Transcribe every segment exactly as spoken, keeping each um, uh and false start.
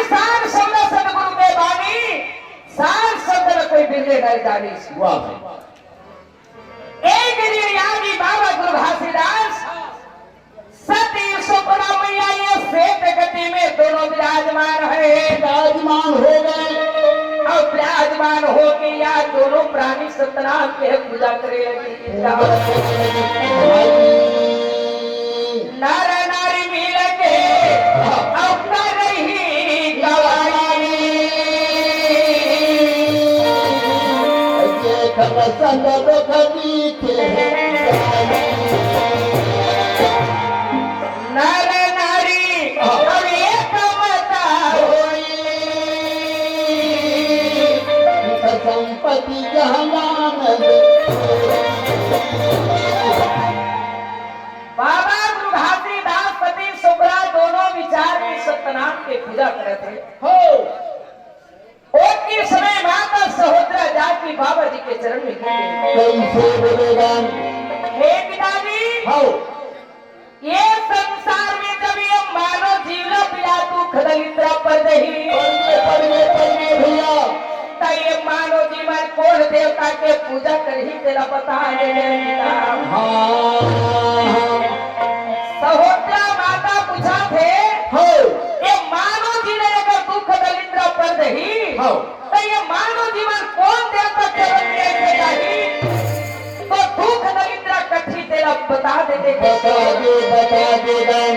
सार शब्द सतगुरु के बानी, सार शब्द न कोई बिरले नर जानी। वाह भाई। एक दिन यागी बाबा गुरु घासीदास, सती सुपरा मैया ये श्वेत गति में दोनों विराजमान है। विराजमान हो गए। अब विराजमान होके या दोनों प्राणी सतनाम के पूजा करे लगी। नर नारी मिल के अब करही गवाही। ये खबर संग दुख दी के। नर नारी अब एक मत होई। संपत्ति जहाँ लान दे। बाबा गुरु घासीदास सती सुभद्रा दोनों विचार के सतनाम के पूजा करत हे। हो। ओतकी समय माता सहोत्रा जाके बाबा जी के चरण में गिर गई। कैसे बोलेगा? हे पिताजी, हो। ये संसार में जब ये मानव जीव ला बिना दुख दलिद्रा पर नहीं, पढ़िए, पढ़िए, पढ़िए भैया। त ये मानव जीवन कोन देवता के पूजा करही, तेला बता दे, हे पिता। हाँ। सहोत्रा माता पूछत हे, हो। ये मानव जीवन अगर दुख दलिद्रा पर नहीं, हो। त ये मानव जीवन कोन देवता के चरण में जाही? तो दुख दलिद्रा कटही, तेला बता दे, हे। बता दे, बता दे, दान।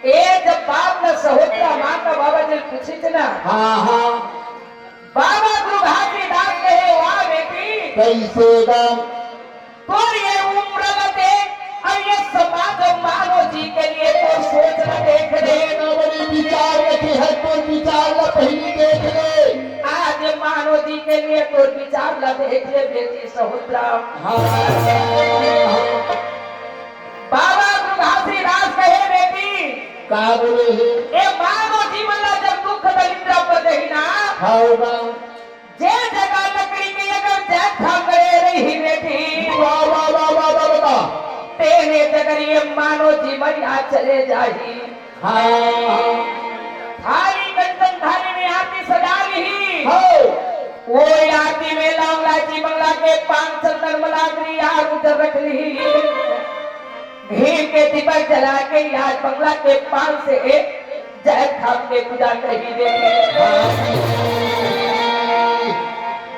ए जब बाप न सहोत्रा माता बाबा जी पूछिस ना, हाँ, हाँ। बाबा गुरु घासीदास कहे, वाह बेटी। कैसे दान? तोर ये उम्र ल देख, अउ ये समाज अउ मानव जी के लिए तोर सोच ल देख रे। कितना बड़ी विचार रखे है, तोर विचार ल पहिली देख ले। आज ये मानव जी के लिए तोर विचार ल देख ले बेटी सहोत्रा। हाँ। बाबा गुरु घासीदास कहे बेटी, का बोले हे? ए मानव जीवन ला जब दुख दलिद्रा पर देही ना, हाँ, होगा। जे जगह लकड़ी के अगर जैत खा करे रही बेटी, वाह, वाह, वाह। तेने जगह ये मानव जीवन या चले जाही। हाँ। थारी कंचन थारी में आरती सजा ली। हो। वो आरती में लौंग लाची मंगला के पान चंदन मलागरी आग उधर रख ली। घी के दीपक जला के आज बंगला के पान से एक जैत खाम के पूजा करही देवी।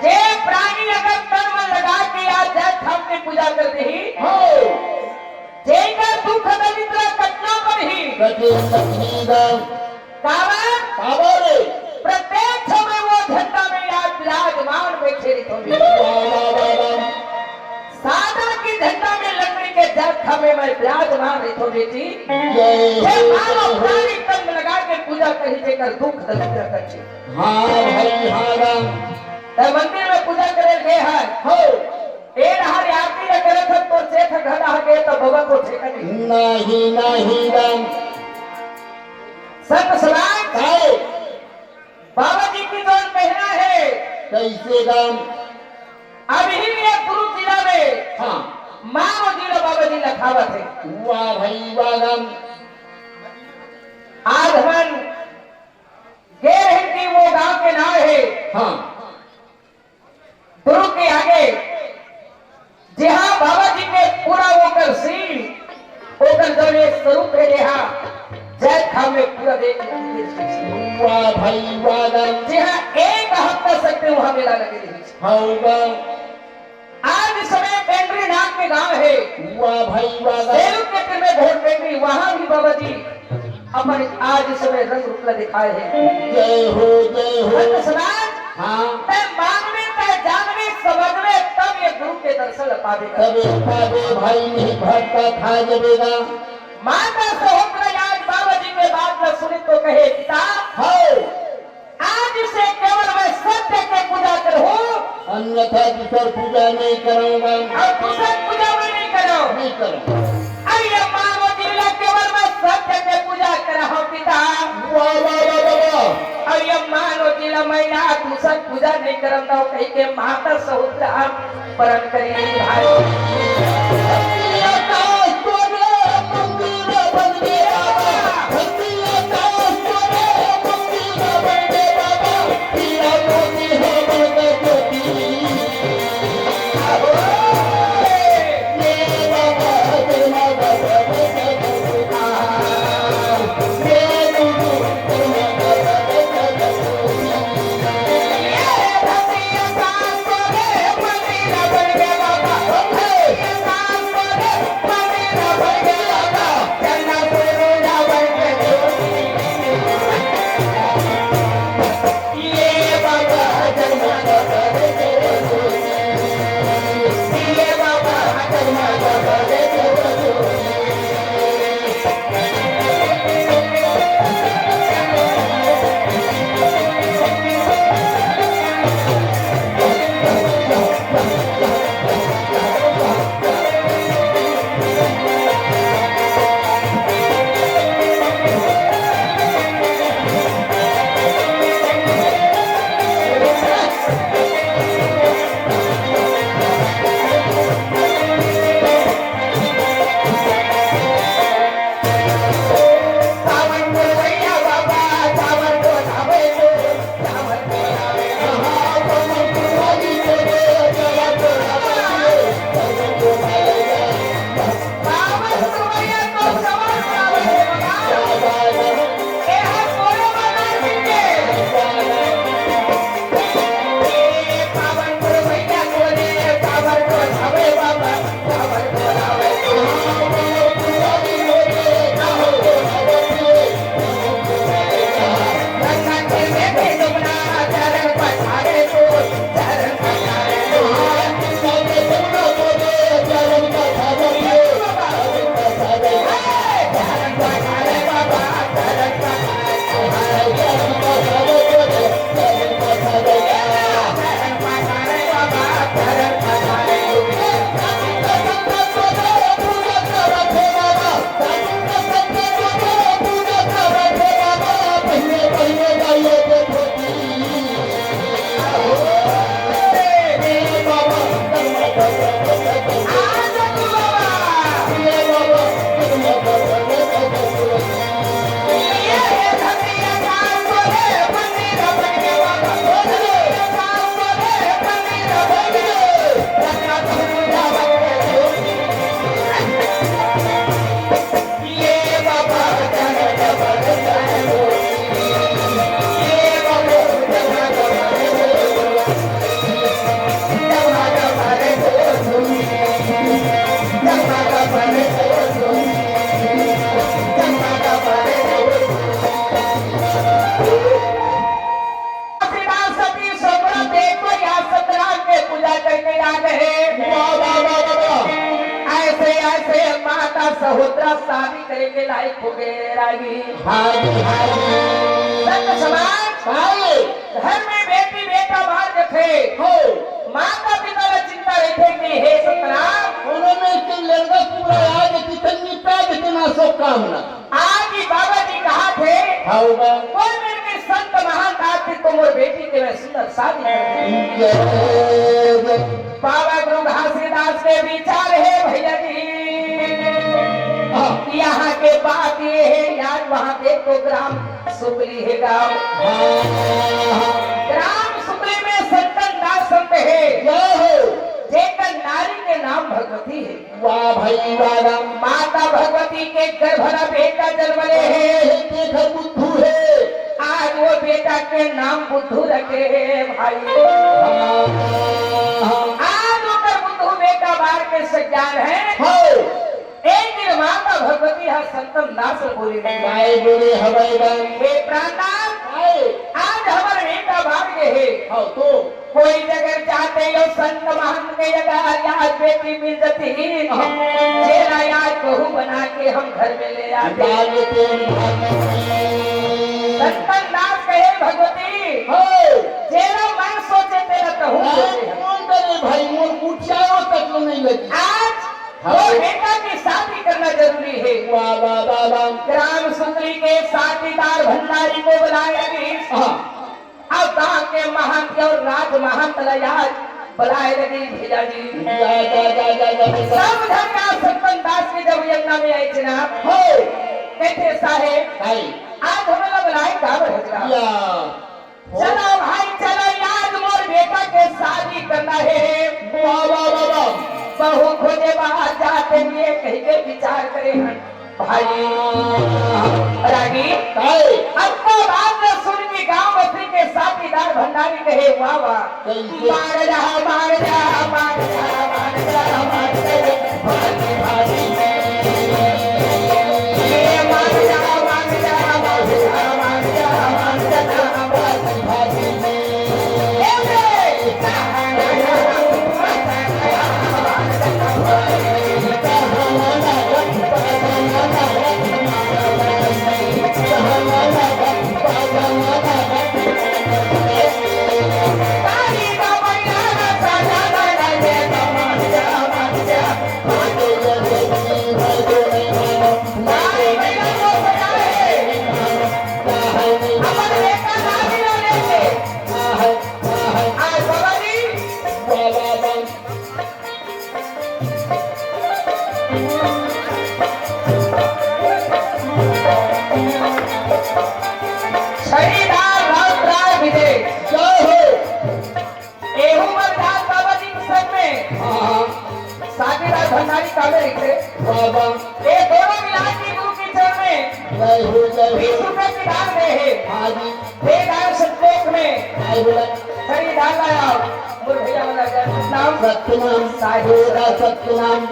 जे प्राणी अगर तन मन लगा के आज जैत खाम के पूजा कर देही, हो। जेकर दुख दरिद्र कटना पर ही। कठिन कठिन। काबर? काबर? प्रत्येक समय वो झंडा में आज विराजमान बैठे रहिथों। वाह, वाह, वाह, वाह। सादा के झंडा में लकड़ी के जैत खामे में विराजमान रहिथों बेटी। जय हे हो, मानव जय हो। प्राणी तन लगा के पूजा करही जेकर दुख दरिद्र कटे। हाँ भाई, हाँ राम। त मंदिर में पूजा करे गए हैं। हो। ए डहर आरती ल करत हन, तोर चेत ह घना ह गे, त बबा को ठेका नहीं। नहीं, नहीं, राम। संत सुनाय। काय? बाबा जी की जोन कहना है। कैसे राम? अभी ये दुर्ग जिला में हाँ। मानव जी ल बाबा जी लखावत है। वाह भाई, वाह राम। आज हमन गे रहे कि वो गांव के नाम है। हाँ। दुर्ग के आगे, जहाँ बाबा जी के पूरा ओकर सीन, ओकर जौन एक स्वरूप है, जहाँ जैत खाम में पूरा देख। वाह भाई, वाह राम। जहाँ एक हफ्ता सकते वहाँ मेला लगे रही। हाँ, वाह। आज समय पेंड्रीनाथ के गांव है। वाह भाई, वाह राम। सेलू के तीर में घोट पेंड्री, वहाँ भी बाबा जी अपन आज समय रंग रूप ला दिखाए हे। जय हो, जय हो। भक्त समाज, हाँ। तै मानवे, तै जानवे, समझवे, तब ये गुरु के दर्शन पावे। तब पावे भाई, नहीं भटका खा जबेगा। माता सहोत्रा आज बाबा जी के बात ला सुनी तो कहे, पिता, हाँ। आज से केवल मैं सत्य के पूजा करूँ। अन्यथा दूसर पूजा नहीं करूँगा। अउ दूसर पूजा मैं नहीं करूँ। नहीं करूँ। अउ ये मानव जी ला केवल मैं सत्य के पूजा करहूँ पिता। वाह, वाह, वाह, वाह, वाह। अउ ये मानव जी ला मैं या दूसर पूजा नहीं करम दाऊ कही के माता सहोत्रा परण करी भाई। धरती आकाश तोरे मंदिर बन गया। धरती आकाश तोरे मंदिर आए खुबे रागी। हाँ जी, हाँ जी। संत समाज, हाँ। घर में बेटी बेटा बाढ़ जथे। हो। माता पिता ला चिंता रहिथे कि हे सतनाम। कोनो मेर के लड़का पूरा आज कितन निपटा देते ना सो काम ना। आज ही बाबा जी कहा थे, हाँ, होगा। कोई मेर के संत महान दास थे तो मोर बेटी के मैं सुंदर शादी कर दूं। जय, जय। बाबा गुरु घासीदास के विचार हे भैया जी। हाँ। यहाँ के बात ये हे, आज वहाँ के तो ग्राम सुकली हे गाँव। हाँ। ग्राम सुकली में संतन दास संत हे। जय हो। जेकर नारी के नाम भगवती हे। वाह भाई वाह। माता भगवती के गर्भ ला बेटा जन्म ले हे। हे, हे, देखा बुद्धू हे। आज वो बेटा के नाम बुद्धू रखे हे भाई। हाँ। आज ओकर बुद्धू बेटा बाढ़ के सज्ञान हे। हो। एक दिन माता भगवती ह संतन दास बोले, काय बोले हवय बा? हे प्राणनाथ, काय? आज हमर बेटा बाढ़ गे हे। हाँ, तो? कोई जगह जाते यो संत महंत के जगह आज बेटी मिल जती। हाँ। जेला आज बहू बना के हम घर में ले आते। लागे तेरी भाभी। संतन दास कहे, भगवती, हो। जेला मैं सोचे तेला तहूँ मैं सोचे। कौन करे भाई, मोर कुटियारो तक लो नहीं लगी। आज हाँ। मोर बेटा के शादी करना जरूरी हे। वाह, वाह, वाह, वाह। ग्राम सुकली के साथीदार भंडारी को बुलाए लगी। हाँ। अब गांव के महंत और राज महंत ला आज बुलाए लगी भैया जी। जा, जा, जा, जा, जा, जा। सब धन का संतन दास के जब यमुना में आए जनाब। हो। कहते साहेब, हाय। आज हमन ला बुलाए काबर हजरा? या। चलो भाई, चलो, आज मोर बेटा के शादी करना हे। वाह, वाह, वाह, वाह। बहू खोजे बाहर जाते हुए कहीं के विचार करे हन। भाई, रागी, काय? अब तो बात न सुन के गांव बस्ती के साथीदार भंडारी कहे, वाह, वाह। कैसे? मार जा, मार जा, मार जा, मार जा, मार जा। छड़ीदार राउत राय विजय। जय हो। एहू मरघाट बाबा जी के संग में। हाँ, हाँ। साथीदार भंडारी काले रहिथे। बाबा। ये दोनों मिला के गुरु के चरण में जय हो, जय हो। बीस रुपए के दान दे हे। हाँ जी। दे दान संतोष में। जय हो। खरीदार लाया। मोर भैया वाला जय सतनाम। सतनाम। साहेब। होगा सतनाम।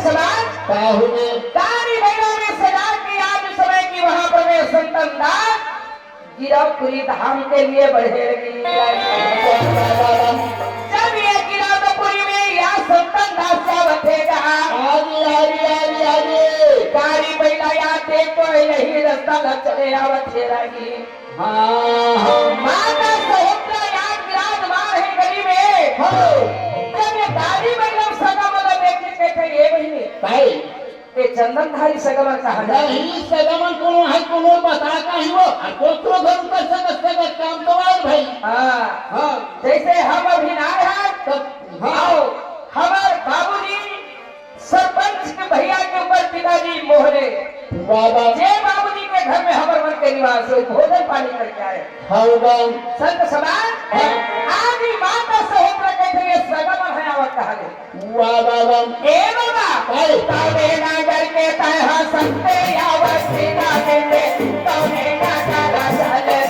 समाज का हुए? कारी बैला में सजा के आज समय की वहां पर मैं संतन दास गिरौदपुरी धाम के लिए बढ़े लगी। जब ये गिरौदपुरी में या संतन दास आवत हे जहाँ। आगे, आगे, आगे, आगे। कारी बैला या देखो यही रास्ता ला चले आवत हे रागी। हाँ, हाँ। माता सहोदरा या जब ये दारी बइला सगा मन ला देख के कहिथे, "ए बहिनी, काहे? ये चंदनधारी सगा मन कहाँ जाथे?" नहीं, सगा मन कोनो है, कोनो बता का ही वो, और कोनो घर उतर सकत, सकत काम तो आए भाई। हाँ। हाँ। जैसे हम अभी ना है, तब, हाँ। आओ, हमर बाबूजी सरपंच के भैया के ऊपर पिताजी मोहरे। वाह, वाह। जे बाबूजी के घर में हमर मन के निवास हो, भोजन पानी करके आए। हाँ, वाह। संत समाज, हाँ। आदि माता सहोदर कहिथे, ये सगा मन है आवत कहाँ ले? वाह, वाह, वाह। ए बाबा, भाई। तबे ना करके तय हा संते आवत सीता के, तबे ना करा चले।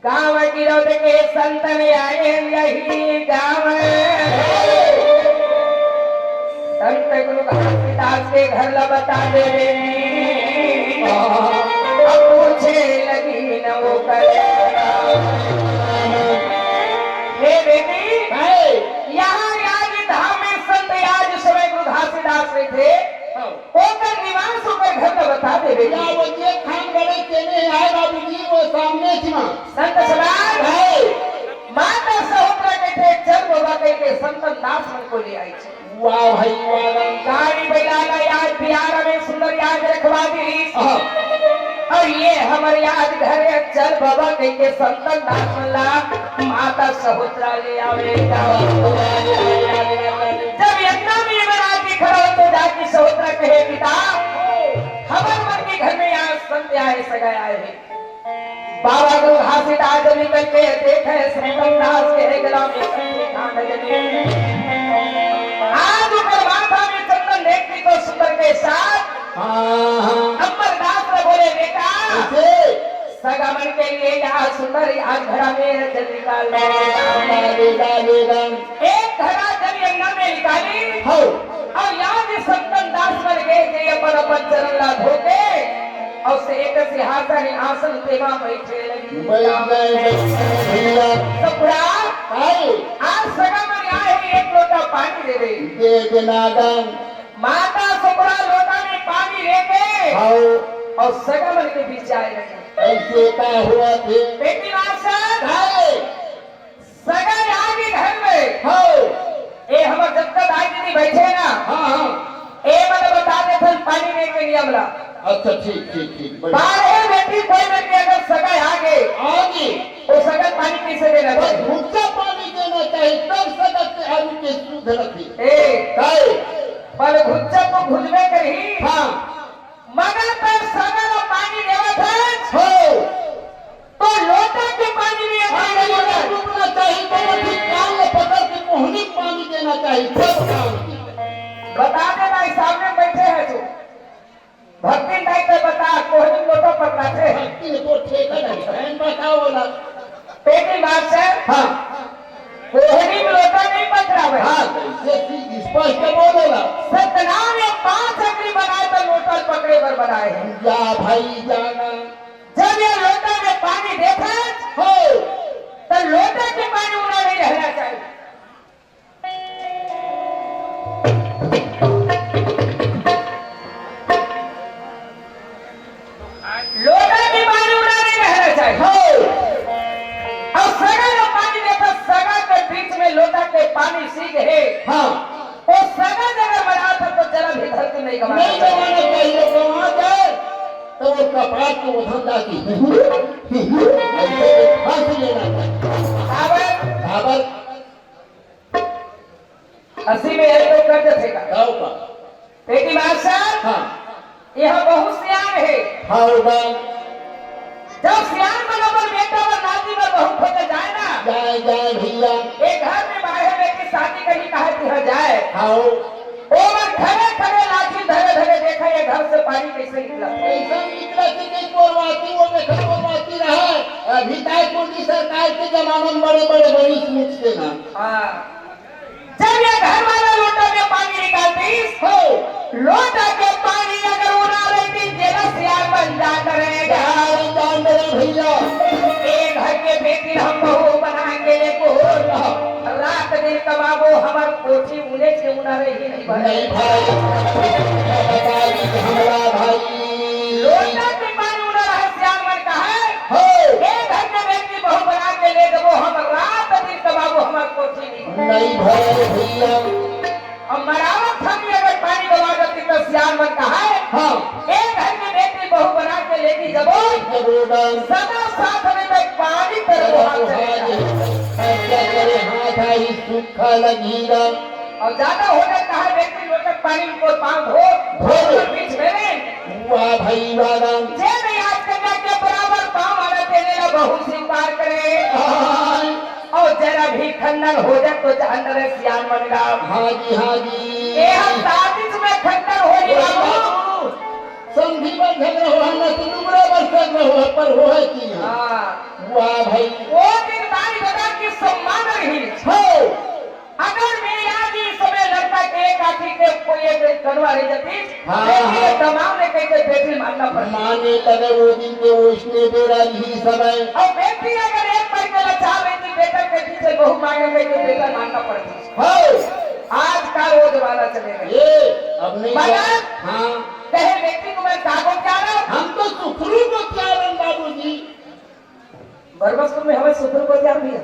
गाँव गिरौद के संतन आए यही गाँव। संत गुरु घासीदास के घर ला बता देवे। अब पूछे लगी न वो करे। हे बेटी, यहाँ आज धाम में संत आज समय गुरु घासीदास रहिथे। ओकर निवास, ओकर घर ला बता देवे। या वो जे खान गड़े तेने आए बाबूजी, वो सामने थी माँ। संत समाज है। माता सहोत्रा कहिथे, "चल बाबा," कहिके संतन दास मन को ले आई छे। वाह भाई, वाह। गाड़ी बैला ला याद प्यारा में सुंदर याद रखवा दी। हाँ। और ये हमर याद घर है, "चल बाबा," कहिके संतन दास मन ला माता सहोत्रा ले आवे। जब इतना में ये बराती खड़ा हो तो जाके सहोत्रा कहे, "पिता, हमर मन के घर में आज संत आए, सगा आए हे।" बाबा गुरु घासीदास जब निकल के देखे संतन दास के गला में कंठी कान लगे। आज ओकर माथा में चंदन देखती तो सुंदर के साथ हाँ, हाँ। अमरदास ने बोले, "बेटा, कैसे? सगा मन के लिए यहाँ सुंदर आज घड़ा में है, जल निकाल ले।" ले, ले, ले, ले। एक घड़ा जल यमुना में निकाली। हाँ। और यहाँ भी संतन दास मन गए थे अपन अपन चरण ला धोके और से एक सिंहासन आसन तेमा बैठे लगी। बैठ गए, बैठ गए भैया। तो बुढ़ा, हाँ। आज सगा मन आए हैं, एक लोटा पानी दे दे। दे दे नादन। माता सहोत्रा लोटा में पानी लेके हाँ। और सगा मन के बीच आए लगी। ऐसे का हुआ थे? बेटी मास्टर, हाँ। सगा आगे घर में। हाँ। ए, हमर जतका दाई दीदी बैठे ना। हाँ, हाँ। ए, मन बता देथन पानी लेके नियम ला। अच्छा, ठीक, ठीक, ठीक, बढ़िया। बारह बेटी कोई बेटी अगर सगा आगे, आगे। वो सगा पानी कैसे देना बस चाहिए? घुच्चा पानी देना चाहिए, तब सगा के आलू के शुद्ध रखी। ए, काहे? पर घुच्चा तो घुजबे करही। हाँ। मगर तब सगा ला पानी देवत है। हो। तो लोटा के पानी में अगर हाँ, लोटा हाँ। कोहनी में लोटा नहीं पकड़ावे। हाँ, कैसे सी-, स्पष्ट बोलो ना। सतनाम ये पांच अंगुरी बनाए तो लोटा पकड़े बर बनाए हे। जा भाई जाना। जब ये लोटा में पानी देथे, हो। तो लोटा के पानी उना नहीं रहना चाहिए। लोटा के पानी उना नहीं रहना चाहिए। हो। अउ सगा जो पानी देथे, सगा के बीच में लोटा के पानी सीग हे। हाँ। वो सगा जगह बना था तो जरा भी धरती नहीं गवा नहीं गवाना चाहिए, गवा जाए तो वो कपाट को उधर जाके ऐसे फांसी लेना चाहिए। काबर? काबर? असी में यही तो कर देथे का? गाँव का। बेटी मास्टर, हाँ। यह बहुत सियान हे। हाँ, उदान। जब सियान मन अपन बेटा बर नाती बर बहू खोजे जाए ना, जाए, जाए भैया। एक घर में बाहर बेटी शादी कहीं कहा कि हाँ जाए। हाँ। ओमन खड़े खड़े लाठी धरे धरे देखा, ये घर से पानी कैसे निकला? कैसे निकला कि नहीं बोलवाती, वो देखा बोलवाती रहा। अभी ताई मोदी सरकार के जमाना में बड़े बड़े बड़ी सोचते ना। हाँ। जब ये घर वाला लोटा में पानी निकालतीस, हो। लोटा के पानी अगर उना रहतीस, जेला सियान बन जात रहेगा। सियान बन जात रहे भैया। ए घर के बेटी हम बहू बनाएंगे, लेको रात दिन कमाबो, हमर कोठी उन्हें के उना रही नहीं भाई। नहीं भाई, बता दी हमरा भाई। लोटा के पानी उना रहे, सियान मन कहे, हो। ए घर के बेटी बहू बना के ले देबो, हम रात दिन कमाबो, हमर कोठी नहीं। नहीं भरे भैया। अब मरावत हम अगर पानी गवा देती तो सियान मन कहा है, हाँ। एक घर में बेटी बहू बना के लेके जबो, जबो डाल। सदा साथ में मैं पानी कर वो हाथ चले जाए। ऐसा करे हाथ आई सूखा लगी रा। और ज्यादा हो जाता है बेटी लोटक पानी को पाँव धो, धो। और बीच में नहीं। वाह भाई वाह राम। जे नहीं आज कन्या के बराबर पाँव वाला तेरे ला बहू स्वीकार करे। हाँ। अउ जरा भी खंडन हो जाए तो जान डरे सियान मन गाँव। हाँ जी, हाँ जी। ए हम साजिश में खंडन हो जी बाबू। संधि पर झगड़ा हो है, न तो डुबरा पर झगड़ा हो है, पर हो है कि हाँ। हाँ। वाह भाई। वो दिन दाई ददा की सम्मान रही। हो। अगर मेरी आज इस समय लड़का के एक आँखी के कोई एक कनवा रह जाती, हाँ, बेटी हाँ। के दमाद ने कह के बेटी मानना पड़ता। माने लगे वो दिन के वो इसने बेरा यही समय। और बेटी अगर एक पैर के लचार रही थी, बेटा के पीछे बहू मांगे कह के बेटा मानना पड़ता। हाँ। आज का वो जमाना चले गए। ये, अब नहीं मगर हाँ। कहे बेटी को मैं कागो क्या रहा? हम तो सुखरू को क्या रहा बाबूजी। बरबसपुर में हमें सुखरू को क्या दिया?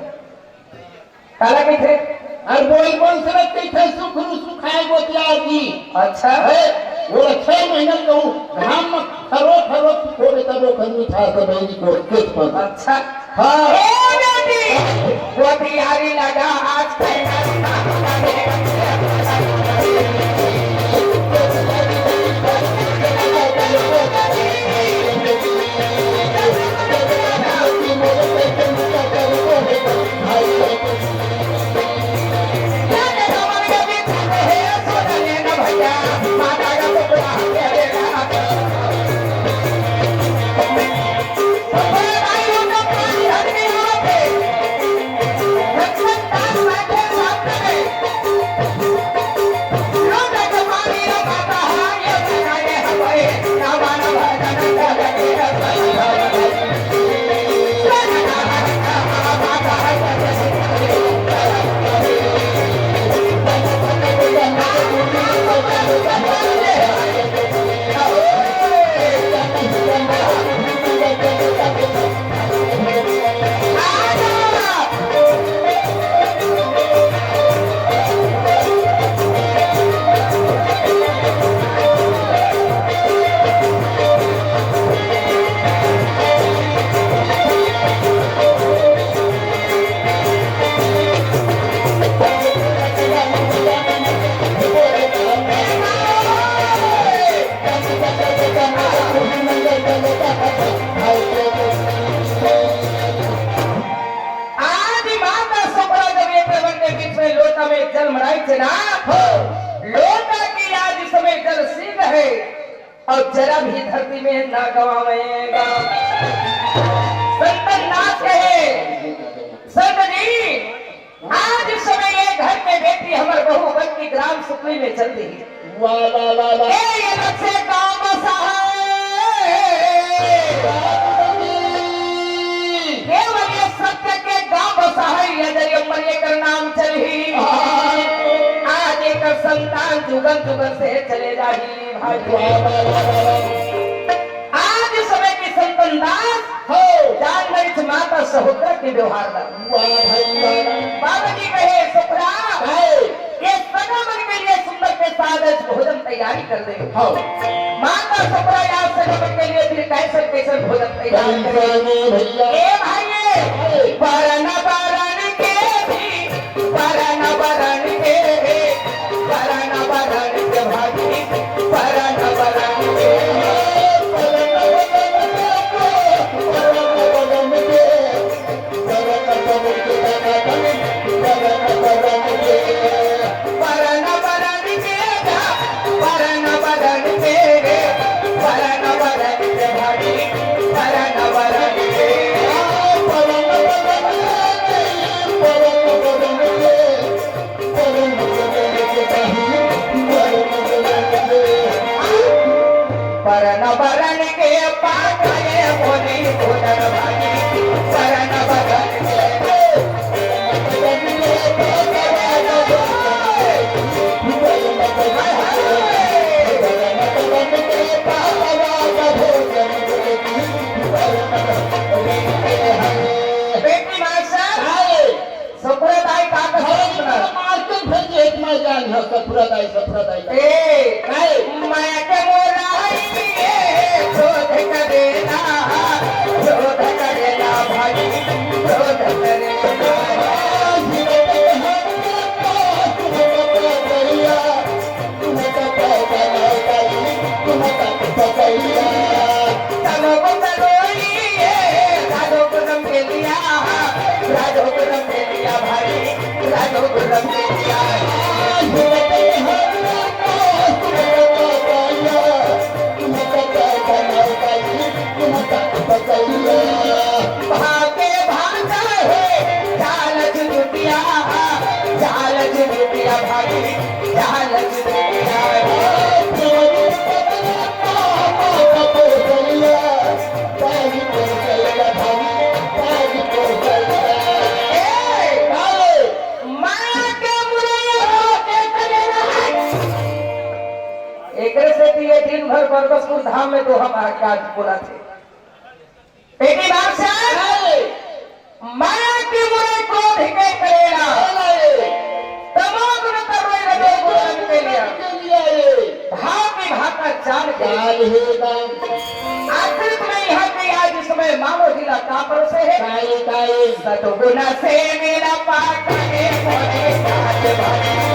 काला कहिथे? अरे बोल, बोल सरत कहिथे, सुखरू सुखाए गोतियार जी। अच्छा। अरे, वो छह महीना के वो घाम में खरो खरो सुखोगे तब वो खन्नी खा के बैरी को खेत पर। अच्छा। हाँ। ए बेटी, गोतियारी लगा आज। आज माता सुखरा जब ये प्रबंध के बीच में लोटा में जल मड़ाई थे ना, हो। लोटा की आज इस समय जल सीध है और जरा भी धरती में ना गवावेगा। संतन नाथ कहे, संत जी, सुकली में चल देही। वाह, वाह, वाह, वाह। ए, ये लक्ष्य गाँव बसा है। वाह, वाह, वाह। केवल ये सत्य के गाँव बसा है, ये जरिए मरिए कर नाम चलही। हाँ। आज एकर संतान जुगन जुगन से चले जाही भाई। वाह, वाह, वाह, वाह, वाह। आज समय की संतन दास हो। जान मरिच माता सहोदर के व्यवहार ला। वाह भाई वाह। बाबा जी कहे, "सुखरा, है। ये सगा मन के लिए सुंदर के साथ आज भोजन तैयारी कर दे।" हाँ। माता सुखरा आज सगा मन के लिए फिर कैसन कैसन भोजन तैयार करे। कैसन भैया? ए भाई, है। परन परन के भी, परन परन के, परन परन के भाभी, परन परन के। परन बरन के पागले बोली भोजन भागी, परन बरन के। बेटी मास्टर, सुखरा दाई का कसम अरे, सुना? मास्टर फिर एक मैं जान है, सुखरा दाई, सुखरा दाई। ए, काय? माया के मोराई ए, क्रोध करेला, क्रोध करेला भाई, क्रोध करेला। भागे भागा हे, जाल झुलुटिया, जाल झुलुटिया भाई, जाल झुलुटिया। ए, माया के मुरैया के तले रहत। एकरे सेती ये दिन भर बरबसपुर धाम में तो हम आज बोला थे। बेटी बादशाह, माया के मुरई क्रोध के करेला। तमो गुण तरोई रजो गुण के लिया। भाव की भाषा चाल के। चाल हे दान। आखिर में यहाँ के आज समय मानव जिला का परोसे है। काई, काई। सतगुण से मेरा पाक है, मोरे साथ भाई।